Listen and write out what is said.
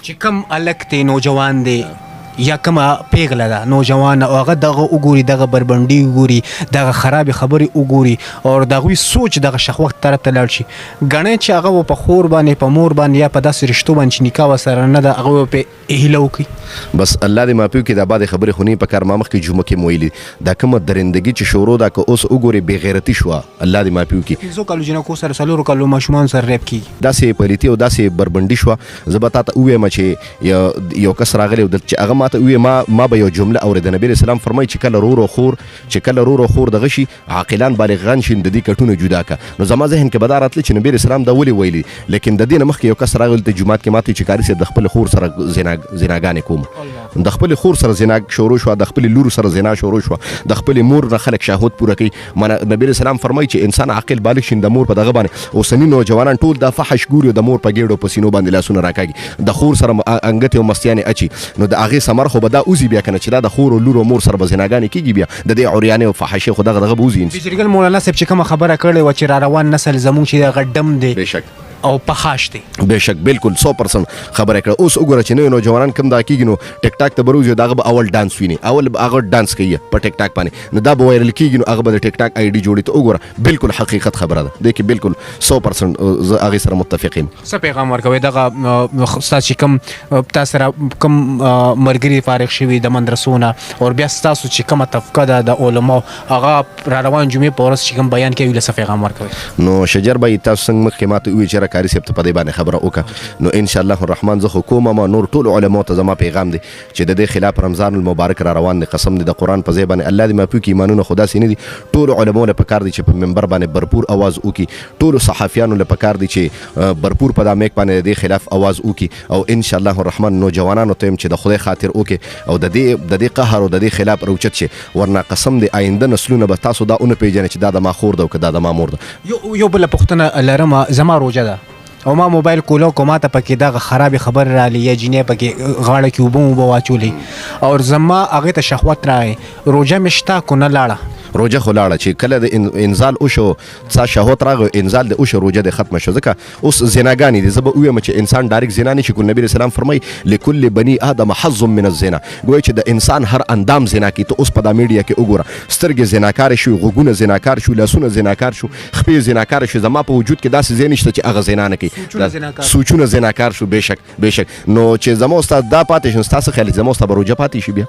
چې کوم هلک دی، نوجوان دی یا کومه پیغله ده نوجوان، او هغه دغه وګوري، دغه بربنډي وګوري، دغه خرابې خبرې وګوري او د هغوی سوچ دغه شهوت طرف ته لاړ شي، ګڼی چې هغه به په خور باندې، په مور باندې یا په داسې رشتو باندې چې نکاح ورسره نه ده، هغه به پرې هیله وکړي. بس الله دې معافي وکړي، دا بعضې خبرې خو نه په کار. ما مخکې جمعه کې مو ویلي، دا کومه درندګي چې شروع ده، که اوس وګورې بېغیرتي شوه، الله دې معافي وکړي. 5 کالو جینکو سره، 4 کالو ماشومانو سره ریپ کیږي. داسې پلیتي او داسې بربنډي شوه. زه به تا ته ووایم چې یو کس راغلی و دلته چې هغه ما ته ووایي، ما به یو جمله اورېده، نبي علیه السلام فرمایي چې کله رور او خور، چې کله رور او خور دغه شي، عاقلان بالغان شي، د دې کټونه جدا که. نو زما ذهن کې به دا راتله چې نبي علیه السلام دا ولې ویلي. لیکن د دې نه مخکې یو کس راغلی دلته جومات کې ما ته چې قاري صاحب د خپل خور سره زناګانې کوم، د خپل خور سره زنا شروع شوه، د خپل لور سره زنا شروع شوه، د خپل مور نه خلک شهوت پوره کوي. معنی نبی علیه السلام فرمایي چې انسان عاقل بالغ شي د مور په دغه باندې. اوسني نوجوانان ټول دا فحش ګوري او د مور په ګېډو په سینو باندې لاسونه راکاږي، د خور سره انګتې او مستیانې اچي. نو د هغې ثمر خو به دا وځي بیا که نه چې دا د خور او لور او مور سره به زناګانې کېږي، بیا د دې عریانې او فحشې خو دغه دغه به وځي. بجرګل مولانا صاحب چې کومه خبره کړې وه چې را روان نسل زموږ چې هغه ډم دی، بېشک او پخاش دی، بېشک بالکل 100% خبره کړه. اوس وګوره چې نوې نوجوانان کوم دا کېږي، نو ټیک ټاک ته به وروځي، دغه به اول ډانس ویني، اول به هغه ډانس کوي په ټیک ټاک باندې، نو دا به وایرل کېږي، نو هغه به د ټیک ټاک آی ډي جوړي. ته وګوره بالکل حقیقت خبره ده، دې کې بالکل 100% زه هغې سره متفق یم. څه پیغام ورکوې دغه ستاسو چې کوم تا سره کوم ملګري فارغ شوي د مدرسو نه، او بیا ستاسو چې کومه طبقه ده د علماو، هغه را روان جمعې په ورځ چې کوم بیان کوي، له څه پیغام ورکوې؟ نو شجر بھائی تاسو څنګه مخکې ما ته وویل چې را قاري صاحب ته په دې باندې خبره وکړه، نو ان شاء الله الرحمن زه خو کوم، ما نور ټول علماو ته زما پیغام دی چې د دې خلاف رمضان المبارک را روان دی، قسم دی د قرآن په ځای باندې الله دې معافي وکړي، ایمانونه خو داسې نه دي. ټول علماو له پکار دي چې په منبر باندې برپور اواز وکړي، ټولو صحافیانو له پکار دي چې برپور په دا میک باندې د دې خلاف اواز وکړي، او ان شاء الله الرحمن نوجوانانو ته هم چې د خدای خاطر وکړي او د دې قهر او د دې خلاف راوچت شي، ورنه قسم دی آینده نسلونه به تاسو دا ونه پېژنئ چې دا د ما خور ده او که دا د ما مور ده. یو بله پوښتنه لرم، زما روژه ده او ما موبایل کولو کو ما ته پکې دغه خرابې خبرې راغلې یا جینۍ پکې غاړه کې اوبه موبه واچولې او زما هغې ته شهوت راغی، روژه مې شته که نه لاړه؟ روژه خو لاړه چې کله د انزال وشو، څه شهوت راغی، انزال د وشو، روژه د ختمه شو. ځکه اوس زناګانې دي، زه به ووایم چې انسان ډایرکټ زنا نشي کولی. نبی علیه السلام فرمایي لکل بني آدم حظ من الزنا، ګویا چې د انسان هر اندام زنا کوي. ته اوس په دا میډیا کې وګوره، سترګې زناکارې شوې، غوږونه زناکار شو، لاسونه زناکار شو، خپې زناکارې شوې. زما په وجود کې داسې ځای نشته چې هغه زنا نه کوي، سوچونه زناکار شو. بېشک بېشک. نو چې زما استاد دا پاتې شي، نو ستا څه خیال دی چې زما استاد به روژه پاتې شي بیا؟